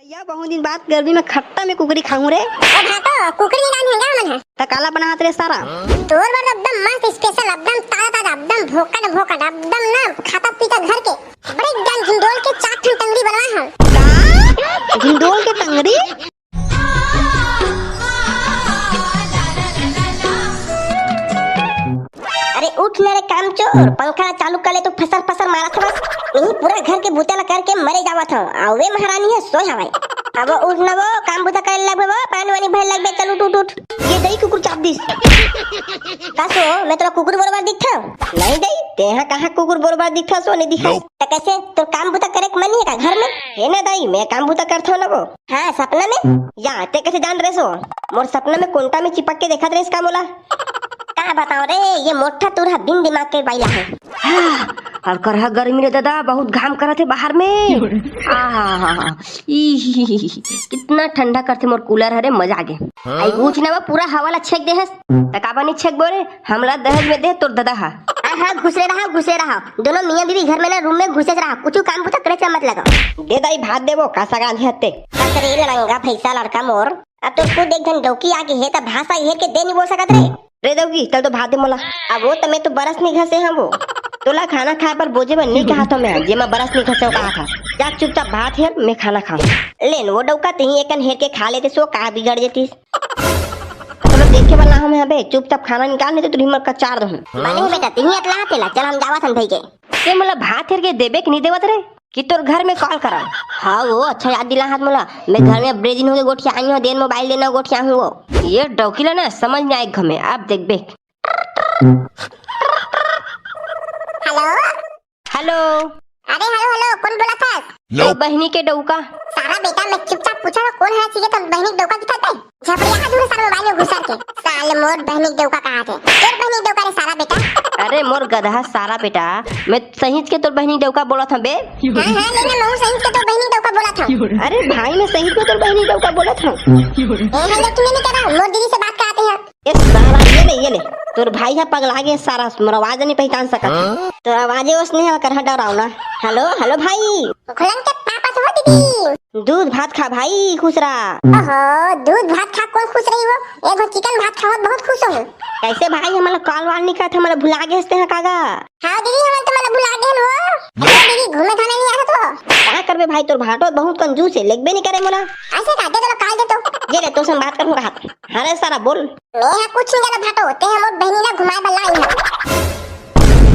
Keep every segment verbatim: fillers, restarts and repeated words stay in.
या बहुत दिन बाद गर्मी में खट्टा में कुकरी खाऊं रे। ओ भाटो, कुकरी नहीं रांधे गा मन है। त काला बनात रे सारा? तोर बर एकदम मस्त स्पेशल, एकदम ताजा ताजा, एकदम भोकट भोकट, एकदम ना खाता पीता घर के। बड़े एकदम झिंडोल के चार ठन टंगरी बनवा हम। का? झिंडोल के टंगरी? अरे उठ ना रे कामचोर, पंखा ला चालू कर ले, तू फसर फसर मारत हवस। यही पूरा घर के बुता ला करके मरे जावत हव, अउ वे महारानी ह सोय हवय। अब उठ ना वो, काम बुता करे लगबे वो, पानी वानी भरे लगबे, चल उठ उठ उठ। ये दई कुकुर चाप दिस। का सो, मैं तोला कुकुर बरोबर दिखथव? नहीं दई, तेहा कहाँ कुकुर बरोबर दिखथव, सो नहीं दिखथव। त कैसे, तोर काम बुता करे के मन नहीं है का घर में? हे ना दाई, मैं काम बुता करथव ना वो। हाँ, सपना में? या, ते कैसे जान रहे सो? मोर सपना में कोंटा में चिपक के देखत रहे का मोला? का बताओ रे, ये मोटा तुरहा बिन दिमाग के बाइला है। हाँ, और करहा गर्मी रे दादा, बहुत घाम करत है बाहर में। आहा, ई, कितना ठंडा करथे मोर कूलर हरे, मजा आ गे। आई पूछ ना वो पूरा हवा ला छेक दे हस। त काबर नहीं छेक बोले? हमला दहेज में दे तोर ददा हा। हाँ, हाँ, घुसे रहा, घुसे रहा। दोनों मियाँ बीवी घर में ना, रूम में घुसे रहा। कुछ काम बुता करे से मत लगा। दे दाई, भात देबो, का सगा अंधे हत्ते। अरे लड़ंगा भैंसा लड़का मोर। अब तो खुद एक घन डौकी आके हे, त भाषा हेर के दे नहीं बोल सकत रे। रे डौकी, तब तो भात दे मोला। अब वो त मैं तो बरस नहीं घसे हम वो। तोला खाना खाए पर बोझे बर नहीं कहा था मैं, जे मैं बरस नहीं घसे कहा था। जा चुपचाप भात हेर, मैं खाना खाऊं। लेन, वो डौका, तही एकन हेर के खा लेते, सो का बिगड़ जेतीस। चलो देखे वाला हम हैं बे, चुपचाप खाना निकाल, नहीं तो तुरही मर का चार दहूं। बने हे बेटा, तिही अतला तेला, चल हम जावत हन भई के। ते मोला भात हेर के देबे कि नहीं देवत रे? कि तोर घर में कॉल करा? हाँ वो, अच्छा याद दिला हाथ मोला, मैं घर में बड़े दिन हो गए गोठिया आई हूँ, देन मोबाइल देना गोठिया हूँ वो। ये डौकीला ना समझ नहीं आए घर में, आप देखबे। हेलो। हेलो। अरे हेलो हेलो, कौन बोला था? तो बहनी के डौका। सारा बेटा, मैं चुपचाप पूछा था, कौन है चीजें तो बहनी के डौका की था? झपड़िया हाथ में सारा मोबाइल में घुसर के। साले मोर बहनी के डौका कहा थे? तोर बहनी के डौका रे सारा बेटा। अरे मोर गधा सारा बेटा, मैं सहीच के तोर बहनी के डौका बोला था बे। हाँ हाँ, लेना मैं सहीच के तोर बहनी के डौका बोला था। अरे भाई, मैं सहीच के तोर बहनी के डौका बोला था। ए हेलो, तुम्हें नहीं कह रहा, मोर दीदी से बात कराते हैं। ए साला, ये ले, ये ले। तोर भाई ह पगला गे सारा, मोर आवाज नहीं पहचान सकत। हाँ? तोर आवाजे ओसने हवय, करहा डरावना। हेलो, हेलो भाई। घुलंग के पापा से हो दीदी। दूध भात खा भाई, खुश रहा। ओहो, दूध भात खा कौन खुश रही वो? एक घो चिकन भात खावत बहुत खुश हूँ। कैसे भाई, हमला कॉल वाल नहीं करत, हमला भुला गे हस तेहा कागा? हाँ दीदी, हमन तो मला भुला गे हो। अरे दीदी, घूमे खाने नहीं आता तो। का करबे भाई, तोर भाटो बहुत कंजूस है, लेगबे नहीं करे मोला। ऐसे का दे, चलो काल दे तो। ये ले, तोर संग बात करूँ कहा। अरे सारा बोल। मैं यहाँ कुछ नहीं जाना भाटो, ते हमर बहनी ला घुमाए बल्ला आई है।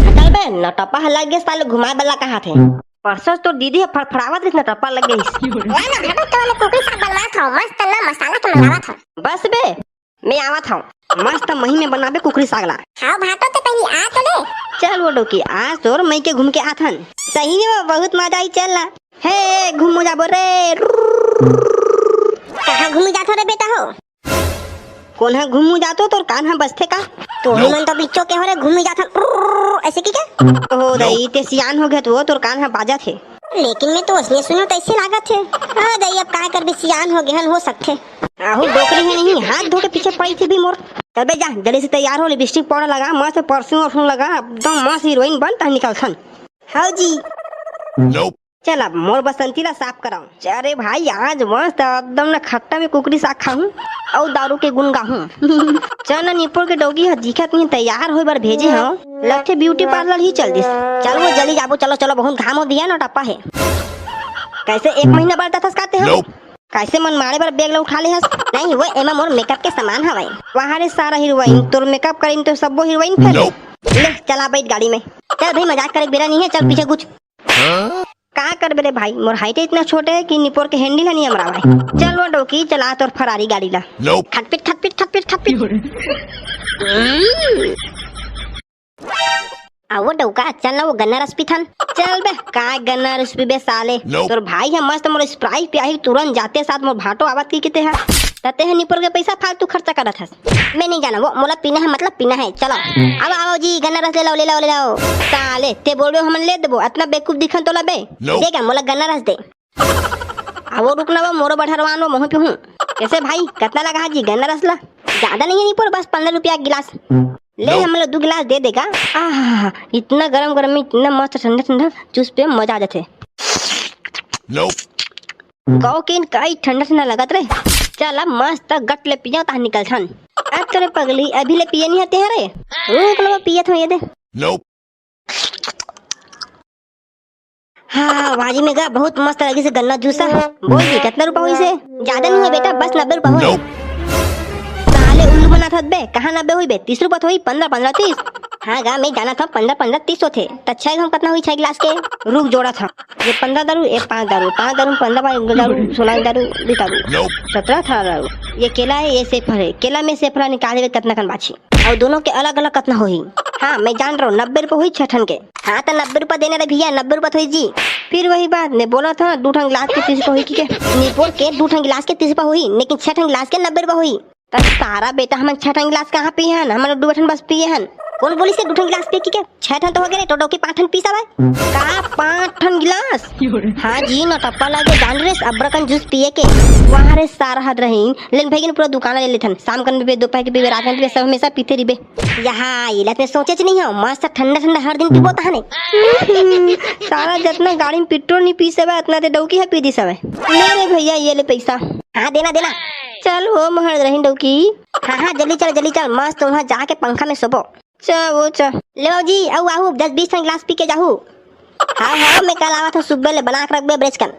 हटल बे, नटपा ह लग गे साले घुमाए बल्ला कहा थे। परसों तोर दीदी ह फड़फड़ावत रहिस, नटपा लग गइस। ना ना भाटो, तो वाले कुकरी साग बनवा खाओ, मस्त ना मसाला के मंगावा था। बस बे, मैं आवत हव। मस्त मही में बनाबे कुकरी साग ला। हाँ भाटो, ते पहली आ तो ले। चल वो डोकी, आज तोर मई के घूम के आथन। सही में वो बहुत मजा आई, चल ना। हे घूमू जाबो रे। कहाँ घूमू जाथो रे बेटा हो? कोन ह घूमू जाथो, तोर कान ह बजथे का? तो ही मन तो बिच्चो के हो रे, घूमू जाथन ऐसे की क्या? ओ दई, ते सियान हो गया तो तोर कान ह बाजत हे। लेकिन मैं तो असने सुनो तैसे लागत हे। हाँ दई, अब काय करबे, सियान हो गेहन, हो सकथे। आहू डोकरी हे नहीं, हाथ धो के पीछे पड़ी थी भी मोर। तबे जा, जल्दी से तैयार हो, लिपस्टिक पाउडर लगा, मस्त परफ्यूम वर्फ्यूम लगा, एकदम मस्त हीरोइन बन, तह निकलथन। हाँ जी। चल अब मोर बसंती ला साफ कराओ। अरे भाई, आज मस्त एकदम न खट्टा में कुकरी साग खाहूँ अउ दारू के गुन गाहूँ। चल न निपोर के डौकी ह दिखत नहीं, तैयार होए बर भेजे हव। लगथे ब्यूटी पार्लर ही चल दिस। चल वो जल्दी जाबो, चलो चलो, बहुत घाम हो दिया न टप्पा हे। कैसे एक महीना बाद जाथस काते हो? कैसे मन मारे बर बैग ला उठा ले हस? नहीं वो एमा मोर मेकअप के सामान हवय। वहाँ रे सारा हीरोइन, तोर मेकअप करीन तो सब्बो हीरोइन फेल। ले चला बैठ गाड़ी में। चल भाई, मजाक करे के बेरा नहीं है, चल पीछे कुछ। का करबे रे भाई, मोर हाइट इतना छोटे है कि निपोर के हैंडल ह नहीं अमरावय। चल वो डोकी, चला तोर फरारी गाड़ी ला। खटपिट खटपिट खटपिट खटपिट। आ वो डौका, चल ना वो गन्ना रस पीथन। चल बे, काय गन्ना रस पीबे साले? तोर भाई ह मस्त मोर स्प्राइट पियाही, तुरंत जाते साथ मोर भाटो आवत की किते ह। तते ह निपोर के पैसा फालतू खर्चा करत हस। मैं नहीं जाना वो, मोला पीना है मतलब पीना है। चलो। अब आओ जी, गन्ना रस ले लाओ, ले लाओ, ले लाओ। साले, ते बोलबे हमन ले देबो, अतना बेवकूफ दिखन तोला बे। देगा, मोला गन्ना रस दे। अब वो रुकना वो, मोरो बढ़रवान वो, मोह पीहूँ। कैसे भाई, कितना लगा है जी गन्ना रस ला? ज्यादा नहीं है निपोर, बस पन्द्रह रुपया गिलास। ले, हमला दो गिलास दे देगा। आह, इतना गरम गरम में इतना मस्त ठंडा ठंडा जूस पे मजा आ जाथे। कौकिन कई ठंडा ठंडा लगत रे। चल अब मस्त गट ले पिया, तहाँ निकलथन। अब तो रे पगली, अभी ले पिए नहीं हते रे। रुक लो, पियत हो ये दे। Nope। हाँ, वाजी में गा, बहुत मस्त लगिस हे गन्ना जूस। बोल जी, कितना रुपया होइस हे? ज्यादा नहीं हे बेटा, बस नब्बे रुपया होइस हे। Nope। साले उल्लू बनाथस बे, कहाँ नब्बे होही बे? तीस रुपया तो होही, पन्द्रह, पन्द्रह, तीस। हाँ गा, मैं जानथों, पन्द्रह, पन्द्रह, तीस होथे। त छह ग्राम कितना होही, छह गिलास के? रुक, जोड़थों। ये पन्द्रह दारू, ये पाँच दारू, पाँच दारू में पन्द्रह, पाँच दारू, सोलह दारू, बीस दारू। Nope। सत्रह, अठारह दारू। ये केला हे, ये सेब फल हे। केला में सेब फल निकाल ले, कितना कन बाची। अउ दोनों के अलग-अलग कतना होही? हाँ, मैं जान रहों, नब्बे रुपया होही छह ठन के। हाँ, त नब्बे रुपया देना रे भैया, नब्बे रुपया तो होही जी। फिर वही बात, मैं बोलथों, दू ठन गिलास के तीस रुपया होही, ठीक हे? निपोर के दू ठन गिलास के तीस रुपया होही, लेकिन छह ठन गिलास के नब्बे रुपया होही। त सारा बेटा, हमन छह ठन गिलास कहाँ पिए हन? हमन दू ठन बस पिए हन। कोन बोलिस हे दू ठन गिलास पिए के? छह ठन तो हो गे रे, तो डौकी पाँच ठन पी सकत हे। का पाँच ठन गिलास? हाँ जी, नोटप्पा लगे जान रे, अब्बड़ कन जूस पिए के। वहाँ रे सारा हद रहीन, लेन भइगे पूरा दुकान ले लेथन। शाम कन पीबे, दोपहर के पीबे, रात कन पीबे, सब हमेशा पीते रहिबे। यहाँ इलाज में सोचे च नहीं हो, मस्त ठंडा ठंडा हर दिन पीबो तहाने। सारा जतना गाड़ी में पेट्रोल नहीं पी सवे, अतना ते डौकी ह पी दी सवे। ले रे भैया, ये ले पैसा। हाँ, देना, देना। चल वो महर रहीन डौकी। हाँ, हाँ, जल्दी चल, जल्दी चल, मस्त वहाँ जाके पंखा में सोबो। च, वो च। ले बाबूजी, अउ आहू, दस बीस ठन गिलास पी के जाहू। हाँ, हाँ, मैं कल आवत हूँ, सुबह ले बना के रखबे, ब्रेच कन।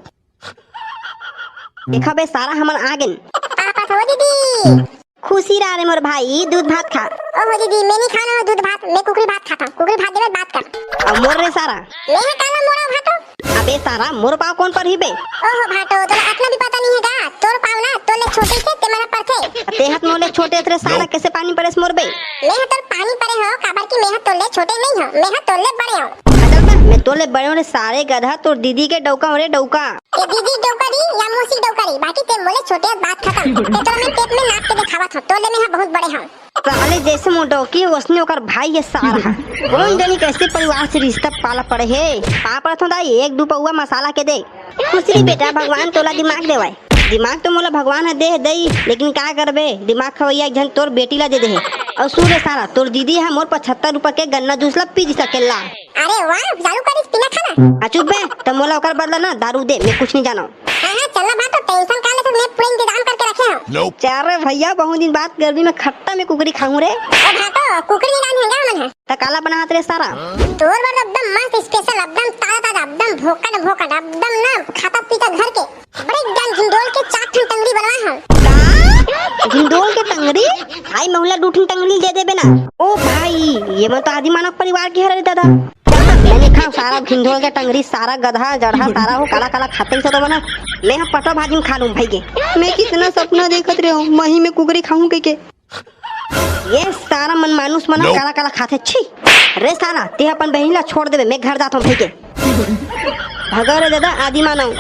देखा बे, सारा हमन आ गेन। पापा हो दीदी। खुशी रह रे मोर भाई, दूध भात खा। ओहो दीदी, मैं नहीं खाना हो दूध भात, मैं कुकरी भात खाता हूँ। कुकरी भात देवे बात कर। अब मोर रे सारा। मैं है काला मोरा भाटो। अबे सारा, मोर पाँव कोन परही बे? ओहो भाटो, तोला अतना भी पता नहीं हे गा? तोर पाँव ना, तोले छोटे से ते मना परथे। ते हत मोले छोटे रे सारा, कैसे पानी परेस मोर बे? मैं ह तोर पानी परे हो, काबर कि मैं ह तोले छोटे नहीं हो, मैं ह तोले बड़े हो। असल में मैं तोले बड़े हो रे सारे गधा, तोर दीदी के डौका हो रे डौका। ये दीदी डौका री या मौसी डौका री, बाकी ते मोले छोटे बात खतम। ते तोला मैं टेप में नाप के देखावत हो, तोले मैं ह बहुत बड़े हो। साले जैसे मोर डौकी हे, वैसने ओकर भाई हे सारा। कौन जानी कैसे परिवार से रिश्ता पाला पड़े हे। पाँव परत हो दाई, एक दू पौवा मसाला के दे। खुशी बेटा, भगवान तोला दिमाग देवय। दिमाग तो मोला भगवान ह दे हे दई, लेकिन का करबे, दिमाग खवैया एक झन तोर बेटी ला दे दे हे। अउ सुन रे सारा, तोर दीदी ह मोर पचहत्तर रुपया के गन्ना जूस ला पी दिस अकेल्ला। अरे वाह, दारू करिस पीना खाना। आ चुप बे, त मोला ओकर बदला ना दारू दे, मैं कुछ नहीं जानव। हाँ, हाँ, चलना भाटो, tension का लेथस, मैं पूरा इंतजाम करके रखे हूँ। चल रे भैया, बहुत दिन बाद गर्मी में खट्टा में कुकरी खाहूँ रे। ओ भाटो, कुकरी नहीं लान है क्या मन है? त काला बनात रे सारा? तोर बर एकदम मस्त special, एकदम ताजा ताजा, एकदम भोकट भोकट, एकदम ना खाता पीता घर के। बड़े एकदम ढिंढोल के चार ठन टंगरी बनवा हम। का? ढिंढोल के टंगरी? हाय महुला, दू ठन टंगरी दे देबे ना। ओ भाई, ये मन तो आदि मानव परिवार के हरे दादा। मैं नहीं खाऊं सारा ढिंढोल के टंगरी, सारा गधा जड़हा, सारा हो काला काला खाते ही से तो बना। मैं हम पटवा भाजी में खा लूं भाई के। मैं कितना सपना देखत रहे हूँ, मही में कुकरी खाऊं कह के। ये सारा मन मानुस मन काला काला खाथे, छी। रे सारा, ते अपन बहिनी ला छोड़ देबे, मैं घर जात हूँ भाई के। भगो रे दादा, आदि मानव।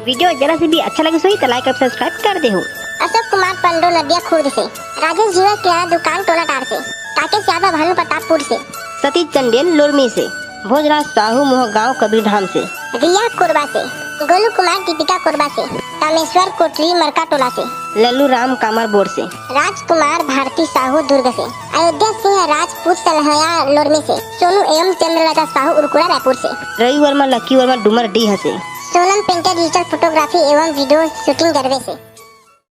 Video जरा से भी अच्छा लगे सोई तो like और subscribe कर दे हो। अशोक कुमार पंडो नदिया खुर्द से, राजेश जीवा किराना दुकान टोला टार से, राकेश यादव भानु प्रतापपुर से, सतीश चंडेल लोरमी से, भोजराज साहू मोह गांव कबीर धाम से, रिया कोरबा से, गोलू कुमार दीपिका कोरबा से, कामेश्वर कोटली मरका टोला से, लल्लू राम कामर बोर्ड से, राजकुमार भारती साहू दुर्ग से, अयोध्या सिंह राजपूत सलहया लोरमी से, सोनू एवं चंद्रलता साहू उरकुड़ा रायपुर से, रवि वर्मा लक्की वर्मा डूमर डीह से, सोनम पेंटर डिजिटल फोटोग्राफी एवं वीडियो शूटिंग गरवे से।